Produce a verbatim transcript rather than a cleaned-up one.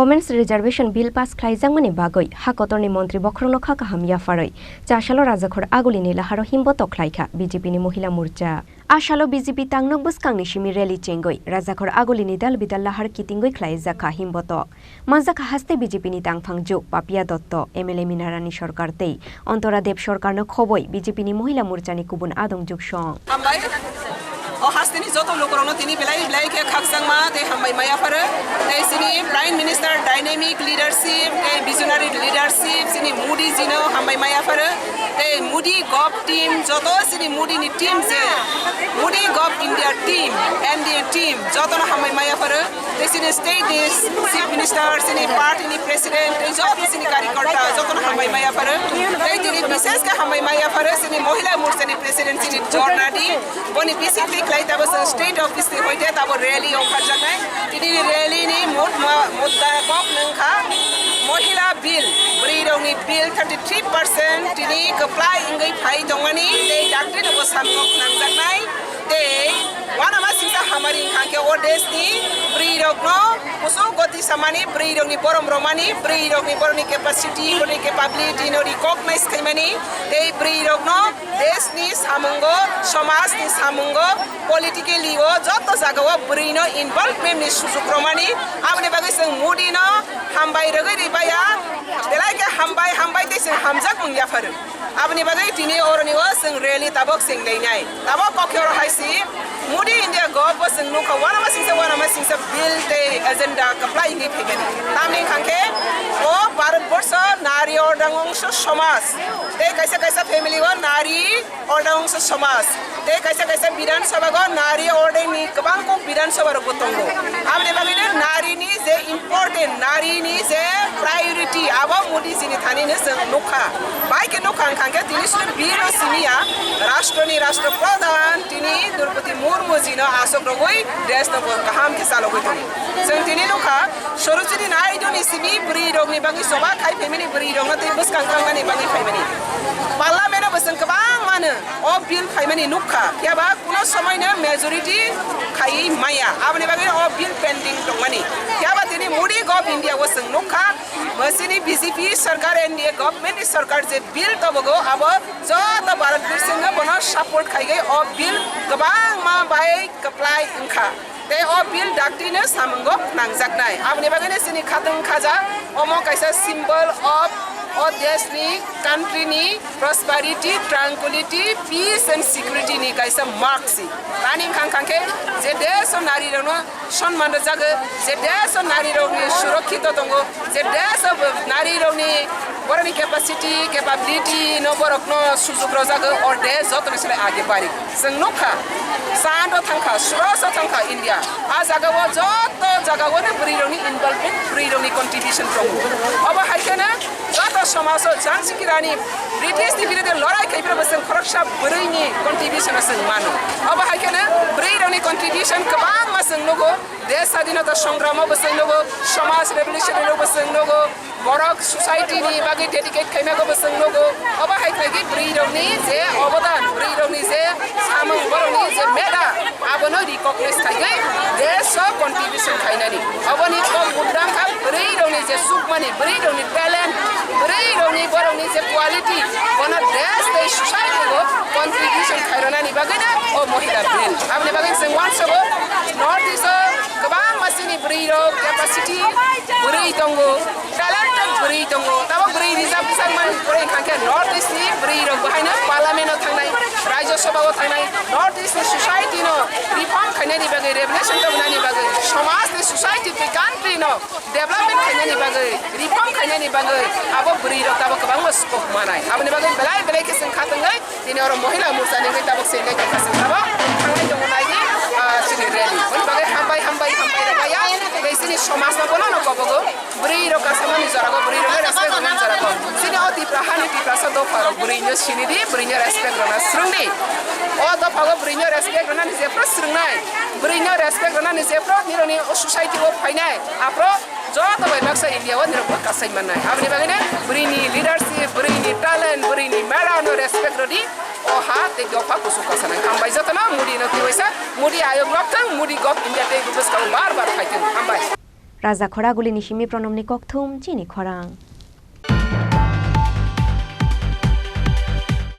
Women's Reservation Bill pass khlaijakmani bagwi ha kotorni montri bokhorokno kha kaham yapharwi cha salo Rajakhor Agulini laharo himbotok khlaikha B J P ni Mohila Morcha. A salo B J P tangnok bwskangni simi rally chengwi Rajakhor Agulini dal bidal lahar kitingwi khlaijakha himbotok. Manjakha haste B J P ni tangphang juk Papia Dotto, M L A Minarani Sarkar tei Antora Dev Sarkarno khobwi B J P ni Mohila Morchani kubun adong juksong. Hambai. O hasteni joto lukurokno tini belai belai khe khakchangma tei hambai maya pharo. Tei chini Prime Minister dynamic leadership tei visionary leadership chini Modi jino hambai maya pharo. Tei Modi gov team joto chini Modi ni team je Modi gov India team, N D A team jotono hambai maya pharo. Tei chini state ni Chief Minister, chini party ni president, tei joto chini karikorta, jotono hambai maya pharo. Tei tini bishesh khe hambai maya pharo chini Mohila Morcha ni president chini Jorna di. Boni bising twi khlai tabo chwng state office ni hoite tabo rally ongkharjaknai. Tini rally ni mut ma-, mudda kok nung kha Mohila bill, bwrwi rok ni bill thirty three percent tini kwplai wngwi phai tongmani tei dakti no bo samung nangjaknai. Tei uanama singsa hamari wngkha khe o desh ni bwrwi rok no kuchuk goti samani, bwrwi rok ni borom romani, bwrwi rok ni borok ni capacity, borok ni capability no recognize khaimani, tei bwrwi rok no desh ni samungo, somaj ni samungo, politically o joto jaga o bwrwi no involvement ni sujuk romani, aboni bagwi chwng Modi no hambai rwgwi rwbaiya, belai khe hambai, hambai tei chwng hamjakmung yapharo. Aboni bagwi tini oroni o chwng rally tabok chwng leinai. Tabok kokhe oro hai si Modi India gov bo chwng nukha uanama singsa uanama singsa bill tei agenda kwplai wngwi phaimani. Tamni wngkha khe o Bharat borsho nari ordang wngso somaj tei kaisa kaisa family o nari ordang wngso somaj. Tei kaisa kaisa Bidhan Sabha go nari order ni kwbang kok Bidhan Sabha rok bo tongo. Aboni bagwi no nari ni je important, nari ni je priority abo Modi ji ni thani no chwng nukha. Bai khe nukha wngkha khe tini suri biro simiya Rashtra ni Rashtra Pradhan tini Draupadi Murmu ji no asok rogwi desh no bo kaham khe chalogwi tongo. Chwng tini nukha Sarojini Naidu ni simi bwrwi rok ni bagwi choba khai phaimani bwrwi rok no tei bwskang tangmani bagwi phaimani. Parliament o bo chwng kwbang mano. O bill phaimani nukha, phiya ba kuno somoino majority khaiwi maya, aboni bagwi o bill pending tongmani. Phiya ba tini Modi gov India o chwng nukha, mwsini B J P sarkar, N D A government ni sarkar je bill tobogo, abo joto Bharat birsingno bono support khaigwi o bill kwbangma bai kwplai wngkha. Tei o bill daktino samungo nangjaknai. Aboni bagwino chini khatwng khaja, omo kaisa symbol of o deshni, country ni prosperity, tranquility, peace and security ni kaisa mark si. Tani wngkha wngkha khe je desh o nari rokno sonman rwjago, je desh o nari rokni surokkito tongo, je desh o nari rokni borokni capacity, capability no borokno sujuk rwjago, o desh jotoni slai age bari. Chwng nukha, chandro thangkha, sroso thangkha India. A jagao joto jagaono bwrwi rokni involvement, bwrwi rokni contribution tongo. Obo hai kheno joto somajo Jhansi Ki Rani, British ni birude lorai khai phano bo chwng khoroksa bwrwini contribution o chwng mano. Obo hai kheno bwrwi rokni contribution kwbangma chwng nugo, desh sadinota songramo bo chwng nugo, somaj revolution rok bo chwng nugo, borok society ni bagwi dedicate khaima bo chwng nugo. Obo hai khlai khe bwrwi rokni je obodan, bwrwi rokni je samung, borokni je medha, abono recognize khaigwi desh o contribution khainani. Oboni kok mudda wngkha bwrwi rokni je sukmani, bwrwi rokni talent, bwrwi rokni borokni je quality, bono desh tei society o contribution khairoknani bagwino o Mohila Bill. Aboni bagwi chwng uansogo North East o kwbangma chini bwrwi rok capacity bwrwi tongo, talented bwrwi tongo. Tabok bwrwi rijak bwsakmani pore wngkha khe North East ni bwrwi rok bo haino Parliament o thangnai, Rajya Sabha o thangnai, North East ni society no reform khainani bagwi, revolution tongmani bagwi, somaj ni society tei country no development khainani bagwi, reform khainani bagwi abo bwrwi rok tabok kwbangma scope manai. Aboni bagwi belai belai khe chwng kha tongwi tini oro Mohila Morcha ni wngwi tabok se lai tongkha chwng tabok thanglai tongo naidi, ah, chini rally. Boni bagwi hambai, hambai, hambai rwkha ya. Tei chini somaj no bono no kobogo. Bwrwi rok kasamani jora go, bwrwi rok no respect rwnani jora go. Chini o Tipra hani Tiprasa dopha rok bwrwi no sini di, bwrwi no respect rwna swrwng di. O dopha go bwrwi no respect rwnani jephru swrwngnai. Bwrwi no respect rwnani jephru nironi o society o phainai. Aphro joto bai baksa India o nirok bo kasai mannai. Aboni bagwi no bwrwi ni leadership, bwrwi ni talent, bwrwi ni mera no respect rwdi. O ha tei dopha kuchuk kasanai. Hambai jotono Modi no kiwaisa, Modi ayok lok thang, Modi gov India tei bwskango bar bar phai thang. Hambai. Raja Khoragulini simi Pronomni kokthum chini khorang.